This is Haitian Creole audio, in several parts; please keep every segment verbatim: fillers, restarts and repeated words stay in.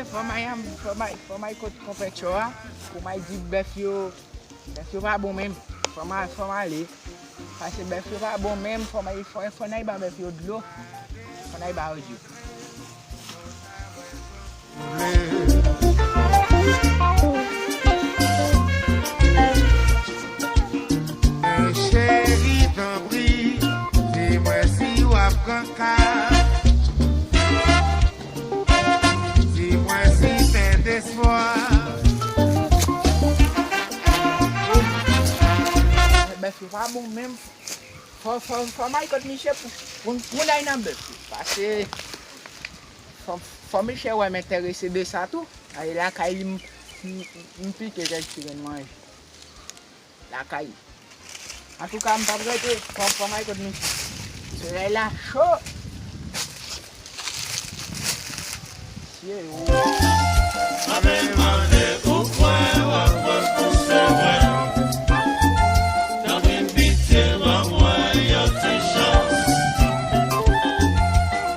Fò m ay, fò m ay, fò m ay kot konpè Tchò a, pou m ay di bèf yo, bèf yo pa bon menm. Fò m al, fò m ale. Paske bèf yo pa bon menm, fò m ay, fò, fò n ay ba bèf yo dlo. Fò n ay ba yo dlo. Cheri, tanpri, di mwen si w ap pran ka. Di mwen si pèd espwa. Bèf yo pa bon menm. Fò, fò, fò m ay kot misye pou, pou, pou n ay nan bèf yo. Paske fò, fò misye wè m enterese de sa tou. Ay lakay li, m, m, m pike kèk ti grenn manje. Lakay li. Antouka, m p ap rete. Fò, fò m ay kot misye. Solèy la cho. Mesye, o. Mande, mande, ou kwè w ap pran pou se vre. Tanpri, pitye, ban mwen yon ti chans.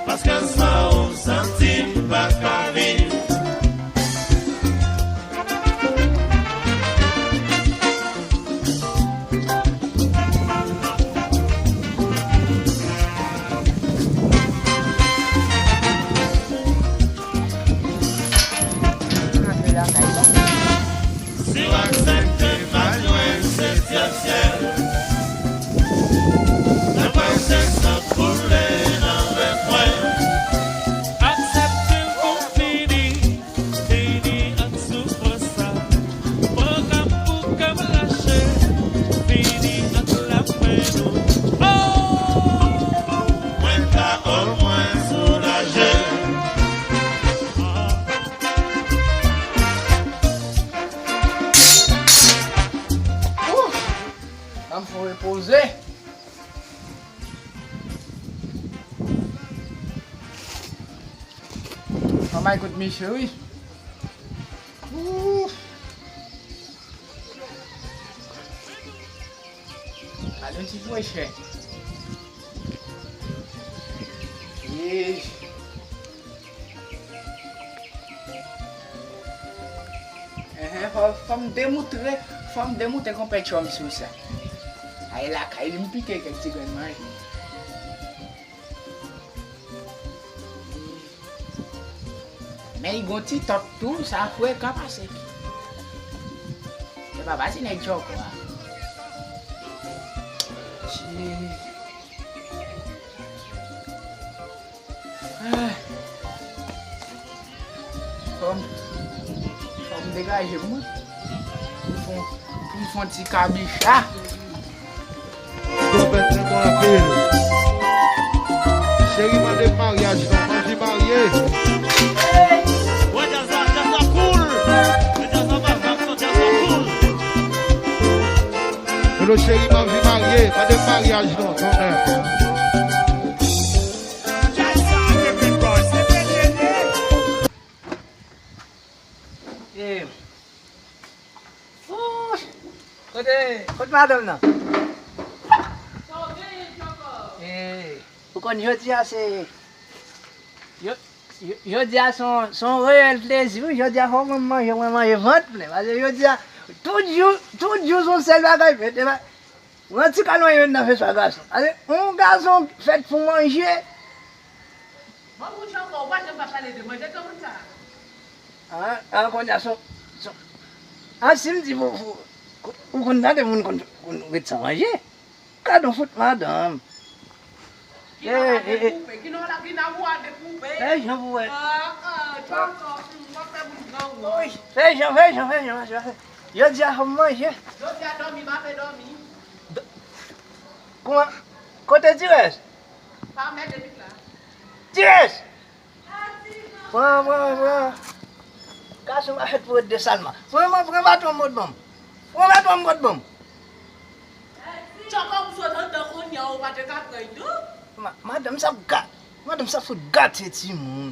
Paske san ou m santi m pa ka viv. Si w aksepte m al jwenn setyèm syèl, nan pwal se san koule nan venn mwen. Aksepte m pou m fini, fini ak soufrans sa. Pran kòb pou kòb rache, fini ak lapenn ou. Oh! Mwen ka omwen soulaje. Ouf! Ban m fon repoze. Fò m al kot misye wi. Ouf! Gade yon ti pwechè. Yeesh. Enhen, fò, fò m demoutre, fò m demoutre konpè Tchòm sou sa. Ay lakay li, m pike kèk ti grenn manje. Men li gon ti tòt tou, sa frekan pase ki. Se pa pase nèg Tchòkò a. Ti. Ah. Fò m, fò m degaje m, wi. Pou m fon, pou m fon ti kabicha. Konpè trè bon anpil. Cheri mande maryaj non, m anvi marye. Wè djaz la, djaz la cool. Wè djaz la pa fè aksyon, djaz la cool. Hello cheri m anvi marye, mande maryaj non, tonnè. Djaz sa, David Boy, se P D G. Eh. Wouch! Kote, kote madanm nan? Eh. Ou konn jodi a se, jo-, jo-, jodi a se yon, se yon reyèl plezi wi. Jodi a fò mwen manje, mwen manje vant plen. Paske jodi a, tout jou, tout jou se yon sèl bagay, mete ba-, Pran ti kalon yo nan fes pa gason. Ale, yon gason fèt pou manje. Bon, moun jan ou pa janm pa pale de manje granmoun sa. An, an, kounye a son, son, an, si m di pou, pou, ou konn tande moun konn, konn ret san manje? Gad on fout madanm. Ki nan la dekoupe, ki nan la, ki nan ou a dekoupe. Fè jan pou wè. Ah, ah, Tchòkò, hmm, w ap fè moun gran wont. Fè jan, fè jan, fè jan, fè jan. Jodi a fò m manje. Jodi a dòmi, m ape dòmi. Kouman? Kote Dirès? Pa mèt de vit la. Dirès! Pran, pran, pran. Gason pa fèt pou ret de salman. Pran, pran, pran baton m pot ban m. Pran baton m pot ban m. Tchòkò, m sot anndan kounye a, ou pa te ka pran l non. Ma-, madanm sa ap ga-, madanm sa fout gate timoun.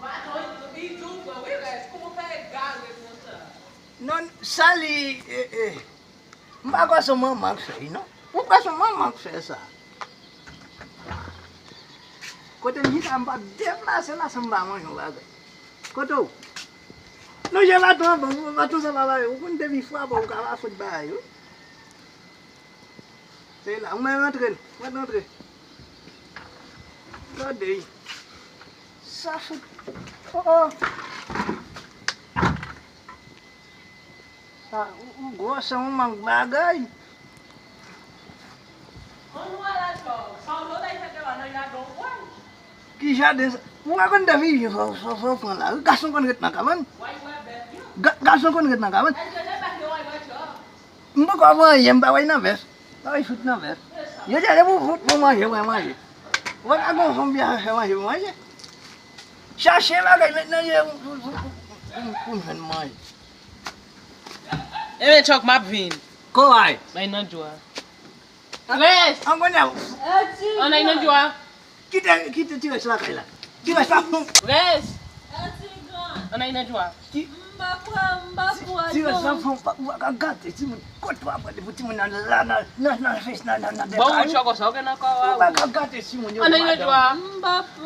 Baton, li di w pran wi, rès, kòman w fè egare konsa? Non, sa li, e, e, m pa kwè se manman k fè l, non. M kwè se manman k fè sa. Kote m chita, m p ap deplase la san m pa manje yon bagay. Kote w? Non, jan baton an bon, baton sa pa bay. Ou konn depi fwa bon, ou ka pa fout bay, wi. Se la, ou mèt rantre, ou mèt rantre. Gade. Sa fout. Oh, oh. Sa, ou, ou gwosè yon mank bagay. Ann wè la, Chòk. Sa w lòt ay fè te wa nan jaden w pran. Ki jaden sa? Ou pa konn depi fò, fò, fò pran la. Gason konn ret nan kabann. Wa y wè bèt yo. Ga-, gason konn ret nan kabann. Ay, se te bèt yo, wa y wè Chòk. M poko wè anyen, m pa wè nan vès. Pa wè fout nan vès. Yo te ale pou, pou, pou manje, mwen manje. Ou pa ka gon fanm byen fè manje pou manje. Chache bagay mentnan ye pou, pou, pou, pou, pou, pou jwenn manje. Ebyen, Chòk, m ap vin. Koway. Bay nan djwa. Rès! An konnen. An ay nan djwa. Kite, kite ti rès lakay la. Ti rès la fon. Rès! An ay nan djwa. Ti, ti rès la fon. Ou pa ka gate timoun. Kot w ap gade pou timoun nan la, nan, nan, nan fes, nan, nan, nan. Bon, ou chòk sa, ou gen nan kò a. Ou pa ka gate timoun yo. An ay nan djwa.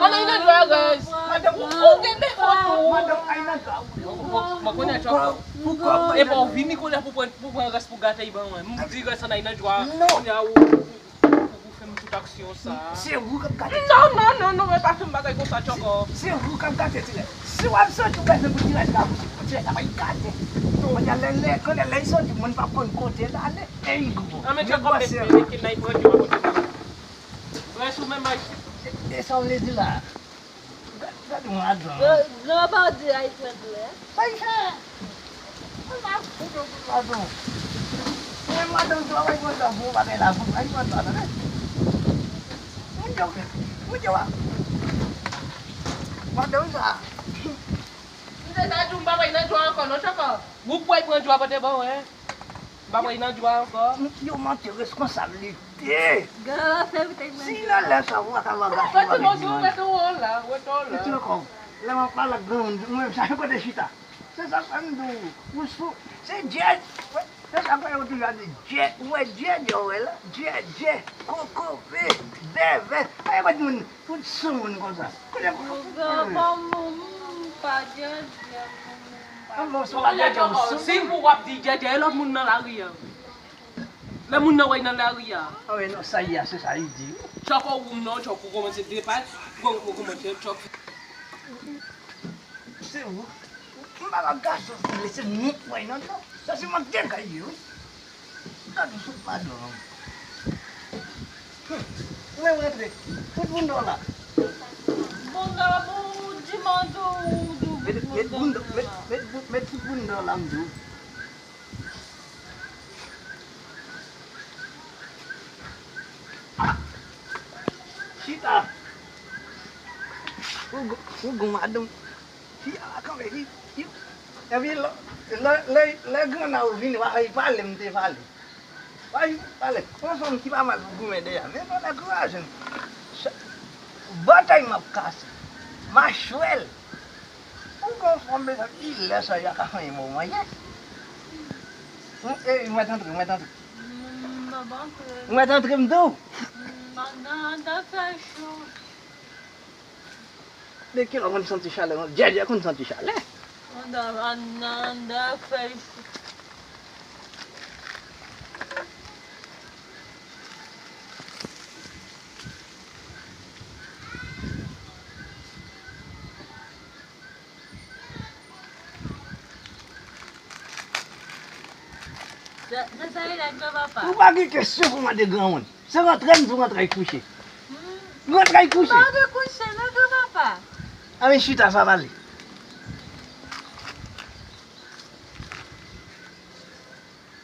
An ay nan djwa, Rès. Madanm, ou, ou gen defo tou. Madanm, ay nan djwa. Mwen konnen Chòk. Pou kò, pou kò. Epa ou vini kounye a pou pran, pou pran Rès pou gate l ban mwen. M di Rès an ay nan djwa. Non. Kounye a ou, ou, ou, ou fè m tout aksyon sa. Se ou k ap gate. Non, non, non, non, men pa fè m bagay konsa, Chòk. Se, se ou k ap gate ti Rès. Si w ap soti, ou bezwen pou ti Rès ka kouche. Ti Rès ap gate. Kounye a lè, lè, kounye a lè l soti, moun p ap konn kote l ale. Ey, gwo. An men Chòk, men ki n ay pran djwa kote mwen. Rès ou menm ay. E, e sa w vle di la? Gad, gad yon ladan. Gran, gran bandi a y fè dlo. Sa y fè? Mwen pa fout yon kout ladan. Mwen madanm sa, w ap pran tan pou yon bagay la, pou w pran tan, tande? Moun yo, moun yo a. Madanm sa. M te ta di w m pa pral nan djwa ankò, non, Chòkò. Ou pral pran djwa pote ban mwen. M pa pral nan djwa ankò. Yo manke responsablite. Gen afè ou te mande. Si nan lè sa, ou pa ka bagay. Rete w la, rete w la. Rete w la. Lè m ap pale ak granmoun, ou menm sa, kote chita? Se sa k fè m di w, ou sou, se djè, se sa k fè yo toujou ap di djè, ou wè djè, djè, ou wè la, djè, djè, koko, ve, vèvè, ay, wè moun, tout sou moun konsa. Kote koko, ve? Bon, m pa djè, djè, m pa. An bon, se pa djè, djè, ou sou. Si pou w ap di djè, djè, e lòt moun nan lari a? Lè moun nan wè y nan lari a. A wi, non, sa y a, se sa y di. Chòk ou woum non, Chòk ou kòmanse depay, ou kòmanse Chòk. Se ou. M pa wè gason sanble se moun k wè nan non. Sa se mank degay ye wi. Gade sou padon. Hum. Ou menm rantre. Fout bounda w la. Bounda pou di m an tou ou di w. Met, met bounda, met, met, met fout bounda w la m di w. Chita. Ou gon, ou gon madanm. Fi a kanpe, fi, fi. Epi lè, lè, lè, lè granna ou vini, w a fè pale, m te pale. W a fè pale. Yon fanm ki pa mal pou goumen dèyè. Men fò nèg kouraje. Cha-, batay m ap kase. Machwèl. Ou gon fanm bezwen, li lè sa y a ka fè yon bon manje. Ou, e, ou mèt antre, ou mèt antre. M ap antre. Ou mèt antre, m di w. M nan, nan fè cho. De kilè w konn santi chalè? Djè, djè konn santi chalè. M nan, nan, nan fè cho. Sa, sa, sa rele granpapa. Ou pa gen kesyon pou mande granmoun. Se rantre m di w rantre al kouche. Hmm. Rantre al kouche. Pa rantre kouche non, granpapa. Ann chita sa pale.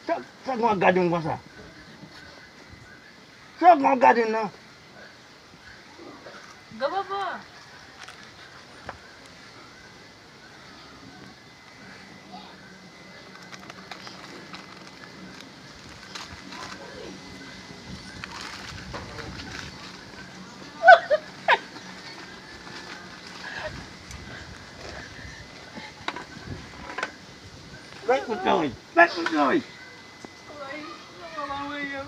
Sa, sa granmoun ap gade m konsa. Sa granmoun ap gade m nan. Granpapa. Bay kout nan wi. Bay kout nan wi. Ay, papa, voye m.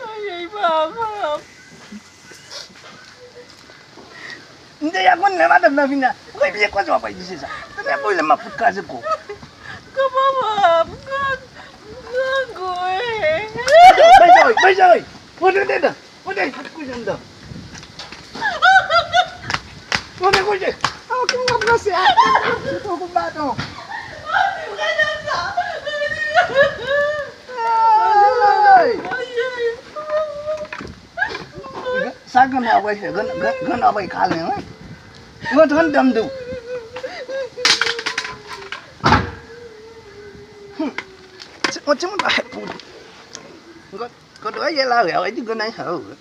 Ay, ay, papa. M deja konn lè madanm nan vin la. Ou gen byen koze w ap di se sa. Tande pou lè m ap fout kraze kò w. Gran papa m, gran, gran gwe. Bay Joy, bay Joy. Pote dedan. Pote, pote kouje anndan. Pote kouje. A, ou ki m ap ranse a. Se pou kou baton. Ay, ay, ay. Sa grann nan ap fè, grann, grann, grann nan ap kalen, wi. Rantre anndan m di w. Hmm. Ti, yon timoun pa fèt pou ou. Gad, gad, wè yè la, wè, wè di grann nan sa, wè.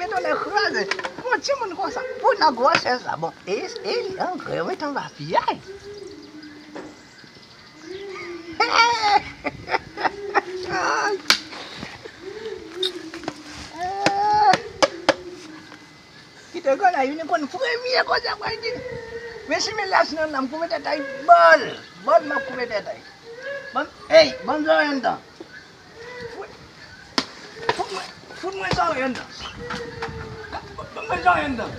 Men tonnè kraze. Yon timoun konsa, pou nan gwosè sa, bon, e, e li angrè, wi, tann papiyay. Kite gòl la, youn konn premye kote pral di. Men si men las nan nan, m koupe tèt ay bòl. Bòl m ap koupe tèt ay. Ban, ey, ban zòrèy anndan. Fout, fout mwen, fout mwen zòrèy anndan. Ban mwen zòrèy anndan.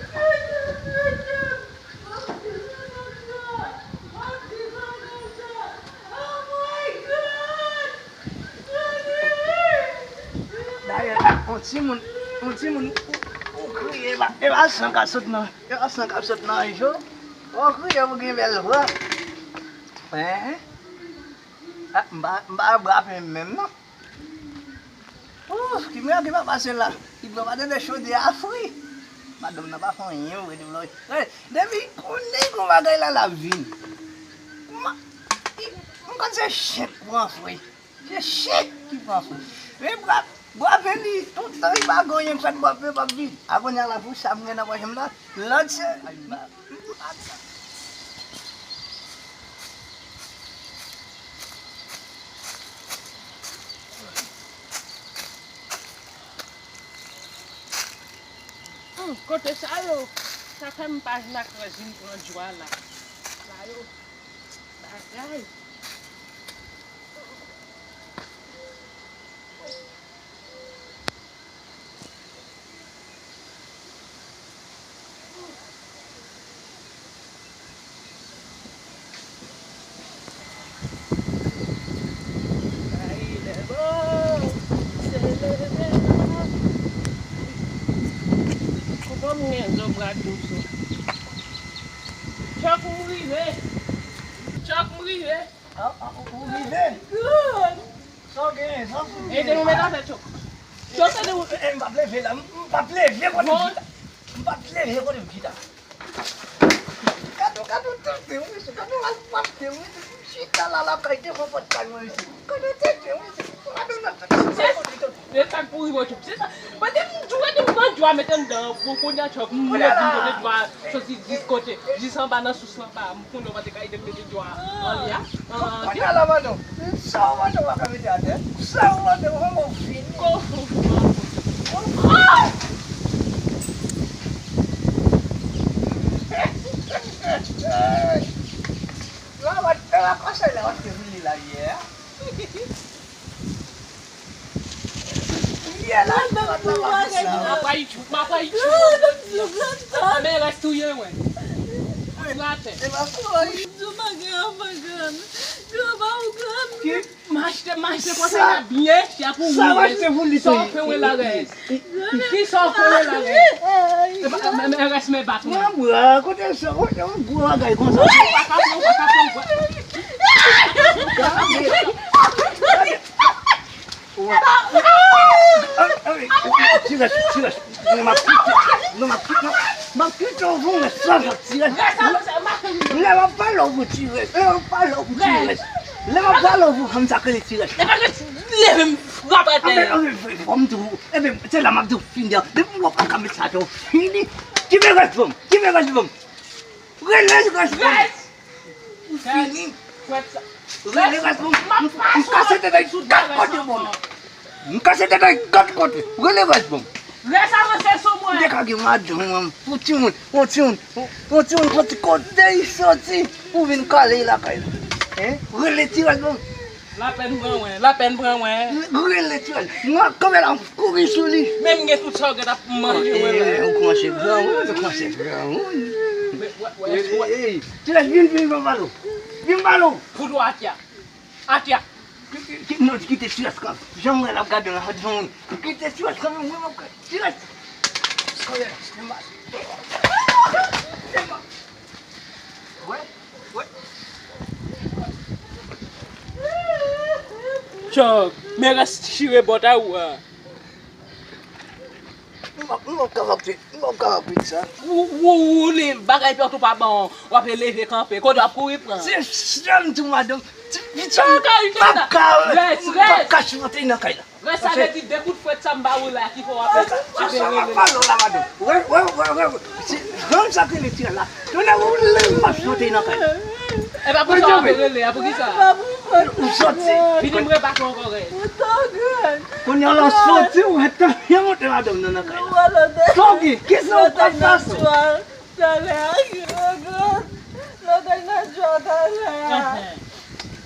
Dayè, yon timoun, yon timoun, ou, ou kriye, e pa, e pa san k ap sot nan, e pa san k ap sot nan anj yo. Ou kriye, ou gen bèl vwa. Hein? Ah, m pa, m pa brape menm, non. Ouf, ki mwen ki pa pase la. Ki bò pa tande chodyè a fri. Madanm nan pa fè anyen vre, depi lò. Hey, depi konnen gon bagay la, l ap vin. Ma, i, m konn se chen k pran fri. Se chen ki pran fri. Men bra, brape li, toutan li pa gon anyen k fèt, brape p ap vin. A kounye a la, pou sa m gen nan pòch m la, lòt se, ay, m pa. Hmm, kote sa yo? Sa fè m pa nan krèz vin pran djwa la. Sa yo, bagay. Kòman m gen zòbra dous? Chòk m rive. Chòk m rive. Ah, ah, ou rive? Good. Sa w genyen? Sa w fout genyen? Ede nou met afè Chòk. Chòk, ede ou. Eh, eh, m p ap leve la. M, m p ap leve kote m chita. M p ap leve kote m chita. Gade w, gade w tande w, mesye. Gade w al pate w, mesye. Chita la lakay devan pòt kay mwen, mesye. Gade w tande w, mesye. Gade w nan tande w. Se sa k pou rive w, Chòk. Se sa. Pandan m jwe, m pran djwa mete anndan, bon, kounye a Chòk, m leve, m pote djwa soti jis kote, jis anba nan sous lan anba, m konnen w pa te ka ede m mete djwa anlè a. Kounye a la, mande w, sa w mande w pa ka mete atè, sa w mande w, ou fini. Ko- La, w a, w a konsèy la, w a te vin li la yè a. Yè la, m ap bay tchouk, m ap bay tchouk. Men rès touye, wè. Atè. Ki? M achte, m achte konsa, y a byen chè pou ou. Sa w achte pou li, sa w fè wè la rès. Ki sa w fè wè la rès? Men rès men bat mwen. Mwen, mwen, kote sa, kote yon gwo bagay konsa. Ou pa ka pran, ou pa ka pran. Ti rès, ti rès. Non, m ap kite. Non, m ap kite. M ap kite w pou rès sa, ti rès. Lè m ap pale w pou ti rès. Lè m ap pale w pou ti rès. Lè m ap pale w pou fanm sa k rele ti rès. Leve m frape atè. Fò m di w. Ebyen, se la m ap di w fini. Depi w pa ka met sa atè w fini. Ki vle rès fanm? Ki vle rès fanm? Rele rès fanm. Ou fini. Rele rès fanm. M, m kase tèt sou kat kote bon. M kase tèt kat kote. Rele rès fanm. Rès avanse sou mwen. M te ka gen madanm, pou timoun, pou timoun, pou timoun, pou ti kote y soti, ou vin kale lakay la. Hein? Rele ti rès fanm. Lapèn pran mwen, lapèn pran mwen. Rele Tirèl. Mwen kanpe la, m kouri sou li. Menm gen tout sa w gen ap manje mwen la. Ou kòmanse granmoun, ou kòmanse granmoun. Tirèl, vin, vin, vin, balo. Vin, balo. Pou do atya. Atya. Non, kite Tirèl kanpe. Jan mwen l ap gade la, jan mwen. Kite Tirèl kanpe, mwen, mwen, Tirèl. Wè, wè. Chòk, men rès chire bòt a ou a. M p ap, m p ap kapab fè, m p ap kapab fè sa. Ou, ou, ou li bagay pè tou pa ban w, w ap leve kanpe, kote w ap kouri pran. Se sèl tou madanm. Ti, ti, m p ap ka, m p ap ka sipote nan kay la. Rès sa vle di de kout fwèt sa m ba ou la ki fè w ap, ap rele. Wè, wè, wè, wè, wè. Se granm sa k rele Tirèl la. Tonnè, ou lè m ap soti nan kay. E pa pou sa w ap rele a, pou ki sa? Ou soti. Vini m rebake ankò rès. Kounye a la w soti, ou wè tan yon monte madanm nan nan kay la. Soti, ki sa w t ap pase? Talè, yo, gran, lòt nèg nan djò talè.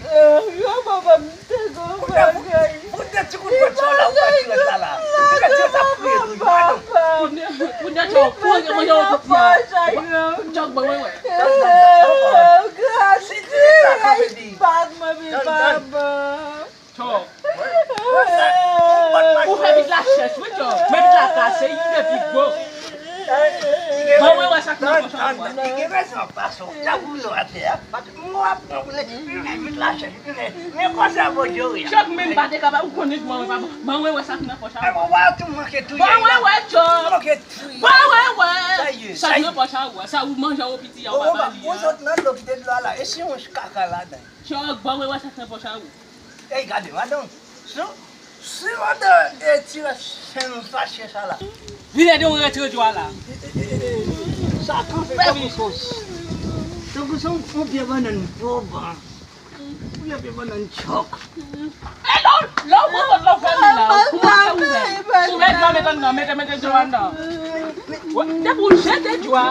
Yo, papa, m te gon bagay. Pou de ti kout pwent sa la, ou pa ti rès la la. Pou de ti rès ap kriye tou, madanm. Pou de, pou de ti, pou de manje yon piti a. Chòk ban mwen wè. Gran, si ti rès bat mwen, pi papa. Chòk. Ou fè pit la chèch, wi, Chòk. Men pit la kase, li depi gwo. Ban mwen wè sa k nan pòch an. Li gen rezon, paske w ta boule atè a. Paske mwen ap pran boule, men pit la chèch, men, men konsa Bondye wi. Chòk, men m pa te kapab, ou konnen mwen pa bon. Ban mwen wè sa k nan pòch an. Ban mwen wè, tou manke touye. Ban mwen wè, Chòk. Manke touye. Ban mwen wè. Sa k nan pòch an, wè. Sa ou manje ou piti a, ou pa ba li a. Ou sot nan dlo, kite dlo a la. E si yon kaka ladan? Chòk, ban mwen wè sa k nan pòch an. Ey, gade, madanm. Si, si madanm, e, ti rès fè m fache sa la. Vin ede w retire djwa la. Sa kanpe tankou son, tankou son yon pye bannann pòv. Yon pye bannann Chòk. E lè w, lè w pran kòd la w fèmen la, kòman w fè ouvè? Ouvè djwa, mete anndan, mete, mete djwa anndan. Depi w jete djwa,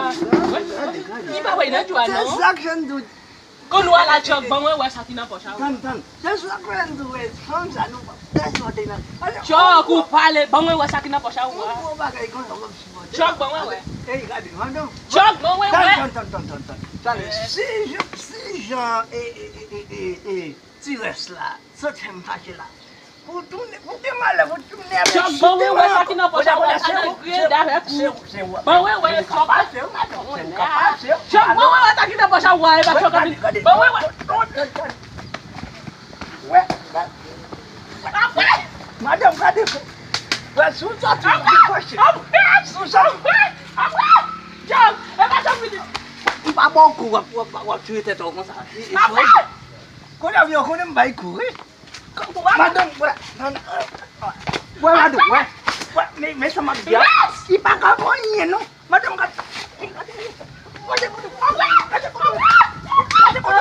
li pa wè nan djwa non. Se sa k fè m di w. Kounye a la, Chòk, ban mwen wè sa ki nan pòch a ou. Tann, tann. Se sa k fè m di w, fanm sa nou p ap tèt monte nan. Chòk, ou pale, ban mwen wè sa ki nan pòch a ou a. Yon gwo bagay konsa w ap sipòte. Chòk, ban mwen wè. Ey, gade, madanm. Chòk, ban mwen wè. Tann, tann, tann, tann, tann. Talè, si jan, si jan, e, e, ti rès la, sot fè m fache la. Pou tounen, pou gen malè, pou tounen avèk chòk, ban mwen wè sa ki nan pòch a ou a, sa nan grede avèk ou. Ban mwen wè, chòk. Chòk, ban mwen wè sa ki nan pòch a ou a, e pa chòk ap vin. Ban mwen wè. Wè, wè. Madanm, gade. Wè, si w sòti, w vin fache. Si w sòti. Chòk, e pa chòk vini. M pa ba w kou, w ap, w ap, w ap touye tèt ou konsa. Kounye a, kounye a m bay kou, wi. Madanm, wè, wè, madanm, wè, wè, men, men sa m ap di a, li pa ka fè anyen, non. Madanm, gade, gade, gade kote, gade kote, gade kote.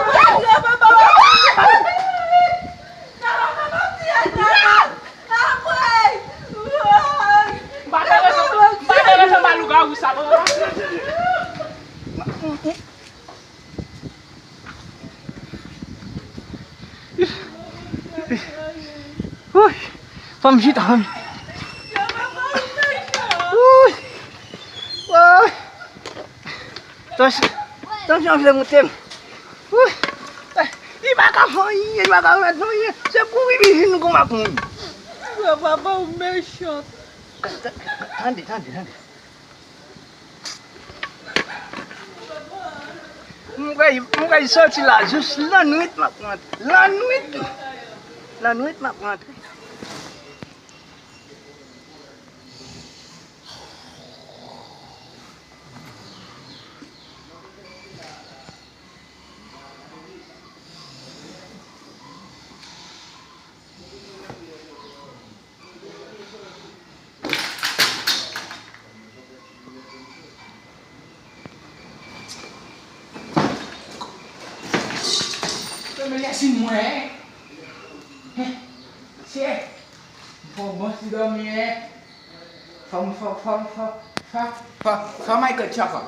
M pa te rezon, m pa te rezon ba lougawou sa, non. Woy! Fanm chita, fanm. Woy! Woy! Tansyon, tansyon vle moute m. Woy! Li pa ka fè anyen, li pa ka remèt anyen. Se kouri li vin gon ak moun. Papa ou mechan. Tande, tande, tande. M pral, m pral soti la jis lannwit m ap rantre. Lannwit! Lannwit m ap rantre. Fèmen lèzin mwen, en. Chè, m fè yon bon ti dòmi, en. Fò m, fò, fò, fò, fò, fò, fò Michael Chaka.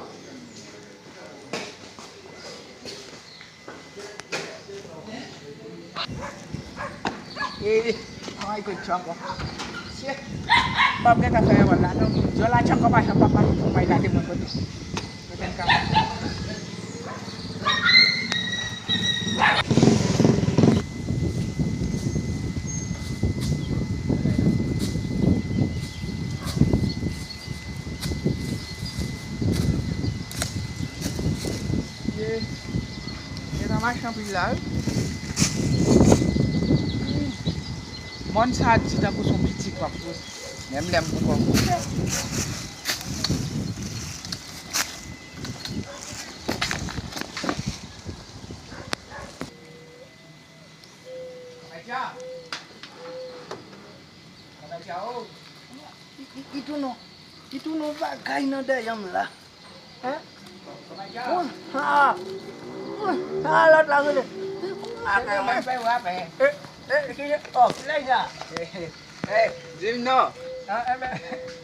E, ay, kout chòk. Shit. M ap gentan fè yon la, non. Yo la, chòk pa chan, papa, pou mwen la, de mwen kote. Kote m ka. Ye, ye nan machin anpil la, wi. Mòn sa a di tankou se yon pitit w ap poze. Menm lè m poko poze. Li, li, li tounen, li tounen yon bagay nan dèyè m la. Hein? Bon, ah, ah, lòt la rele. Kouman fè wè? E, e, ki, oh, lè sa. E, di m non. Ah, e ben,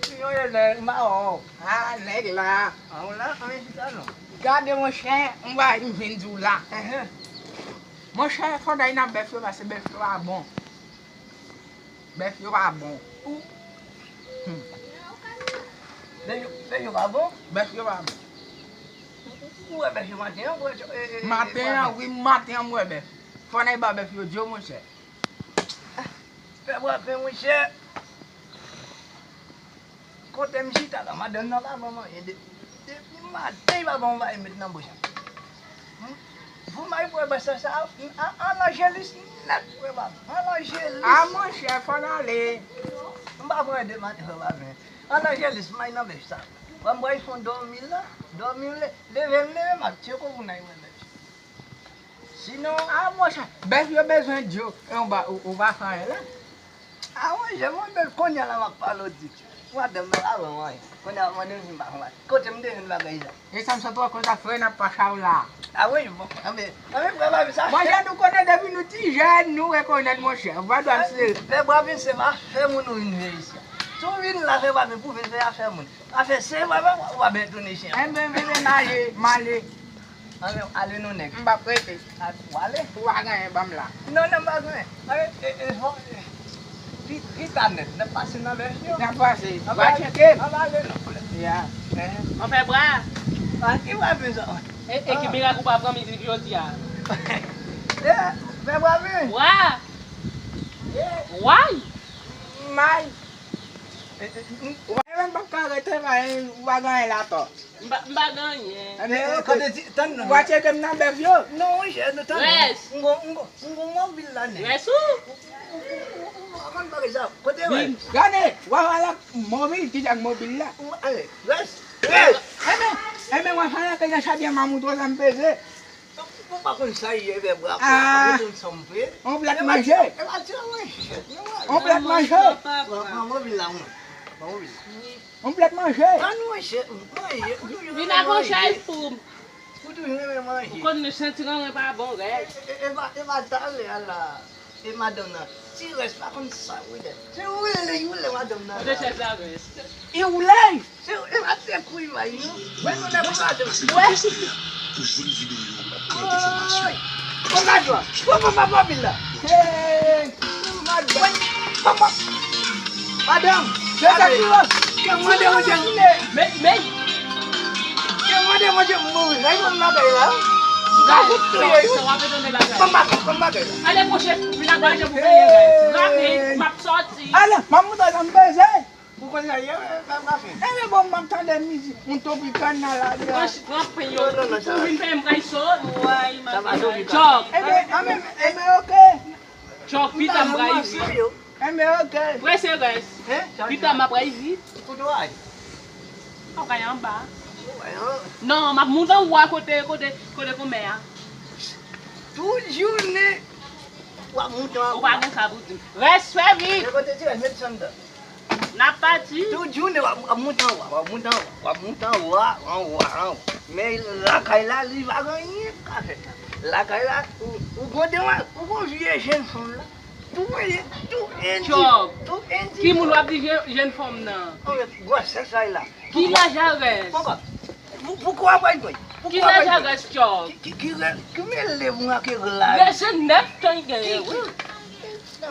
si yo ye nèg, m pa wè w. Ah, nèg la. Ah, ou la, anyen chita non. Gade monchè, m va vin di w la. Enhen. Monchè, fò n al nan bèf yo, paske bèf yo pa bon. Bèf yo pa bon. Ou. Hmm. Bèf yo, bèf yo pa bon? Bèf yo pa bon. Ou, ou wè bèf yo maten an, ou wè, e, e, e, maten an, wi, maten an, m wè bèf. Fò n al ba bèf yo djo, monchè. Ah, fè bwa pen, monchè. Kote m chita la, madanm nan pa ban m anyen. De-, depi maten, li pa ban m anyen met nan bouch la. Hmm? Pou may pou bwè sa, sa, a, an Angelis nèt pou bwè. An Angelis. A, monchè, fò n ale. M pa pran de maten, fò pa ven. An Angelis, may nan bèf sa. Pran m bwè fon dòmi la, dòmi le, leve m, leve m, ak tcheko pou nay mwen bèf. Sinon, a, monchè, bèf yo bezwen djo, e ou pa, ou, ou pa fè anyen la. A, monchè, mwen menm kounye a la m ap pale w di. Madanm nan pa ban m anyen. Kounye a w ap mande m si m pa fè anyen. Kote m te jwenn bagay sa? E sa m sot wè konsa frè n ap pa chaw la. A wi, bon, anben, anben, frè pa sa. Monchè, nou konnen depi nou ti jèn, nou rekonèt, monchè. Ou pa dwe ap se. Fè bwa vin se pa afè moun ou vin fè isi a. Si w vin la fè bwa vin pou vin fè afè moun. Afè se bwa vin, ou pa byen tounen chen. Enben, enben, m ale, m ale. Anben, ale non nèg. M p ap rete. A, w ale? Ou pa gen anyen ban m la. Non, non, m pa gen anyen. Anben, e, e, fò, e, pi, pi ta nèt, n ap pase nan bèf yo. N ap pase. Ann ale, ann ale non, frè. Ya. Enhen. Ann fè bwa. A, ki bwa bezwen? E, e ki mirak ou pa pran mizik jodi a? E, fè bwa vin. Bwa. Ye. Way. May. E, e, m, w pa menm p ap ka rete, ou pa gen anyen la atò. M pa, m pa gen anyen. Enben, eh, eh, oke. Kote ti, tann non. W a tcheke m nan bèf yo? Non, monchè, nou tann. Rès. M gon, m gon, m gon mobil la, nèg. Rès ou? Ou, ou, ou, ou, ou pa konn bagay sa. Kote rès? Gade, w a, w a la mobil, ki jan mobil la? Ale, rès. Rès. Enben, enben, w a fè antre nan chadi a mamout ou sa m peze. Ou pa konn sa ye, vèbra, ah, ou konn sa m vle. On plat manje. E pa ti manje. On plat manje. Pran, pran mobil la, mwen. Pran mobil la. On plat manje. Ann manje, manje. Ou toujou renmen manje. Vin ak on chèz pou m. Ou toujou renmen manje. Ou konn santi nan men pa bon, rès. E, e, e pa, e pa talè a la. E madanm nan, ti rès pa konn sa woule. Se woule, woule madanm nan. Kote chèz la, rès? E woule! Se, e pa se kou imaj, non. Wè, nou lè pou madanm. Wè. Oy! Konn madanm. Papa, papa, papa, papa. Hey! Madanm. Papa. Madanm, se sa ki wè. Ke mande Bondye. Men, men. Ke mande Bondye mouri. Sa yon bagay la. Ka fout touye yo. Konn bagay, konn bagay la. Ale mouche, vin ak manje pou benyen rès. Rapid, m ap sòti. Ale, m ap montre sa m bezwen. Ou konn sa ye, e, e, e, e. Enben bon, m ap tande mizik, yon Tropicana la, la. Pran, pran pen yo. Non, non, non, sa. Ou vin fè m pran sòt. Sa va, Tropicana. Chòk. Enben, enben, enben, oke. Chòk, pita m pral vit. Enben, oke. Prese rès. Hein? Pita m ap pral vit. Kote w ale? Ou kay anba. Ou kay an- Non, m ap moute anwo a kote, kote, kote konmè a. Tout jounen, w ap moute anwo. Ou pa gen sa pou di. Rès, fè vit. E kote ti rès, met sa anndan. N ap pati. Tout jounen, w ap, w ap moute anwo a, w ap moute anwo a, w ap moute anwo a, anwo a, anwo a. Men lakay la, li pa gen anyen k ka fèt la. Lakay la, ou, ou gon dewa, ou gon vye jenn fanm la. Tou indi, tou indi, tou indi. Ki moun w ap di je-, jenn fanm nan? Anben, gwosès sa la. Ki laj a rès? Pou, pou, pou, poukwa w ap bay? Ki laj a rès, Chòk? Ki, ki, ki rès, ki mele mwen ak rès la? Rès se nèf tan li genyen, wi. Ki, ki,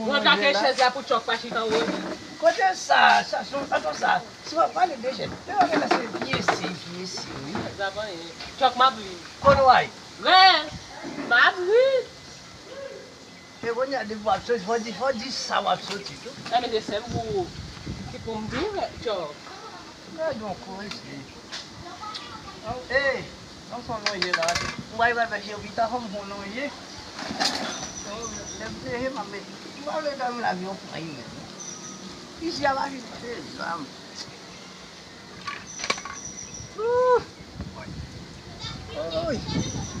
Mwen plake chèz la pou Chòk pa chita anwo li. Kote sa? Sa se yon fason sa. Si w ap pale de chèz, men w ap se pyese, pyese, wi. Chèz la pa anyen. Chòk m ap li. Kote w ay? Rès. M ap li. E kounye a, depi w ap soti, fò di, fò di sa w ap soti tou. Sa mete sèl pou, ki pou m viv, Chòk. Gad yon koze. Ey, non, fò lonje la. Ou bay bay pèche yo pita, fò m fon lonje. Lè m pleye, m ap met. M pa vle dòmi la, vye w pran li menm. Isi a pa fin se zam. Ooh. Oy. Oh.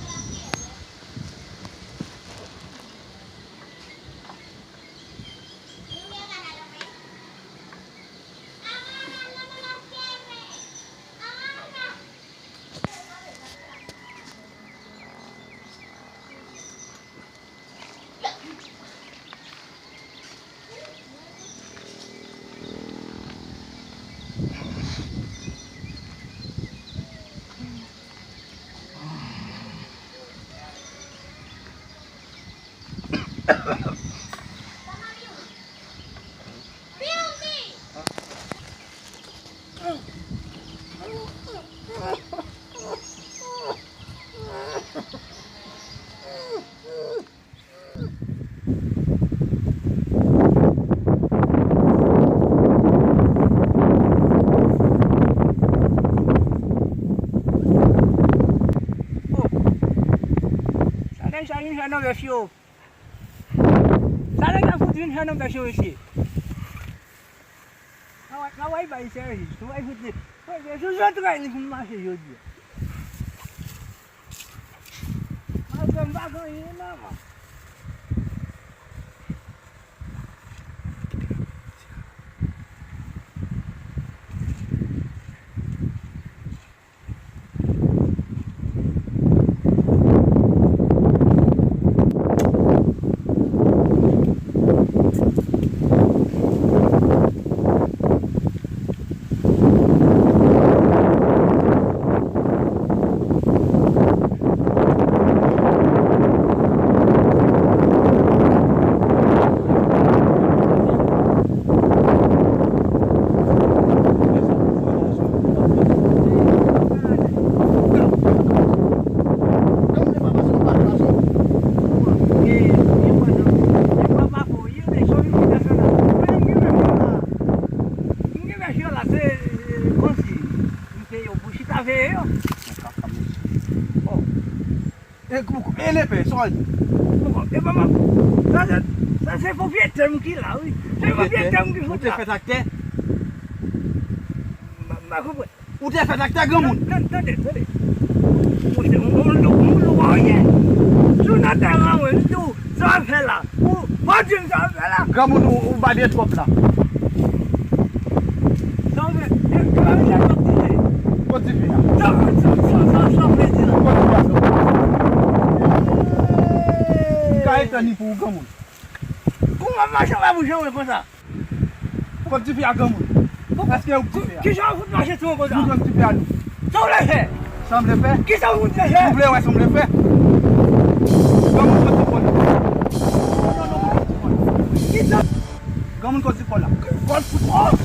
Sa nèg sa vin fè nan bèf yo? Sa nèg la fout vin fè nan bèf yo, mesye? Travay, travay bay sèvis, travay fout li. Mesye, sou zantray li pou m mache jodi a. Malgre m pa gen anyen nan men. Poko, e pa m ap, sa, sa, sa se pwopriyetè m ki la, wi. Se pwopriyetè m ki fout la. Ou te fèt ak tè? M pa konprann. Ou te fèt ak tè, granmoun? Tande, tande. Ou se yon moun lou, moun lou, ou ye. Si w nan tè an, wi, m di w, sa w ap fè la? Ou, pa di m sa w ap fè la. Granmoun, ou, ou babyen twòp la. Sa w fè? E, e, e, e, e, e. Kot tifi a? Sa, sa, sa, sa, sa w vle di la? Kot tifi a sòti? M ka etann li pou ou, granmoun. Kouman mache w ap bouche mwen konsa? Kot tifi a, granmoun? Èske ou tifi a? Kijan w fout mache sou mwen konsa? Nou jwenn tifi a nou. Sa w vle fè? Sa m vle fè? Kisa w vle fè? Ou vle wè sa m vle fè? Granmoun, kot ti kòl la? Kisa? Granmoun, kot ti kòl la? Kòl fout.